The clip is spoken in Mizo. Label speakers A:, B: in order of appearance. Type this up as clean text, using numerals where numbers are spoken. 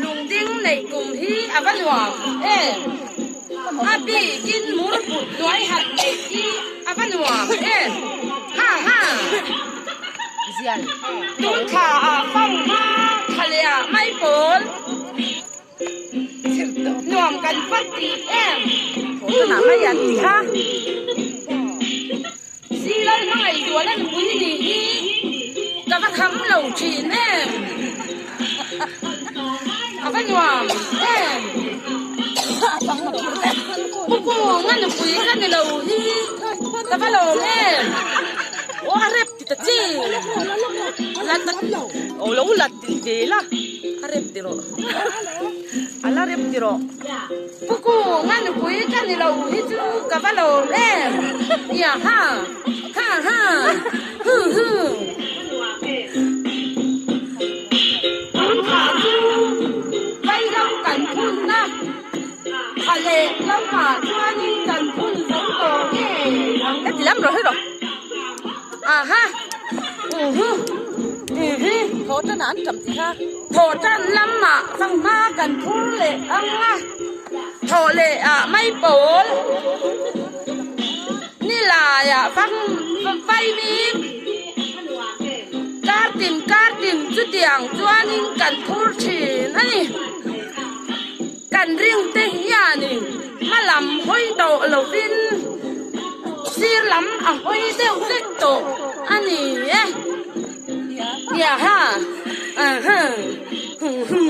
A: Lungding neih kum hi a va nuam em! A bikin mur put hnuai han neih hi a va nuam em! Ha ha! Tun thla ah fang hma thla leh ah mai pawl nuam kan vat tih em? Silal hmangaihzual a nupui nih hi ka va kham lo thin em! A va nuam em! Pu Kung a nupui ka ni lo hi ka va lawm em!
B: Aw a rep ti ta chi! Lat aw lo lat ti ve la a rep ti rawh a la rep ti rawh.
A: Pu Kung a nupui ka ni lo hi chu ka va lawm em! Ia ha! Ha ha! Hu hu! Tun thla chu Vailo kan phun a, thla leh lamah chuanin kan phun zo tawh ngei ang.
B: Heti lam rawh hi rawh.
A: Aha! Uhu! Uhu!
B: Thaw tan ah an tam ti kha.
A: Thaw tan lamah fanghma kan phur leh ang a, thaw leh ah mai pawl ni laiah fang vaimim kar tin kar tin chutiang chuanin kan phur thin a ni. Kan ringte hianin hma lam hawi tawh lovin sir lam a hawi deuh vek tawh a ni e. Nia ha aha hu hu.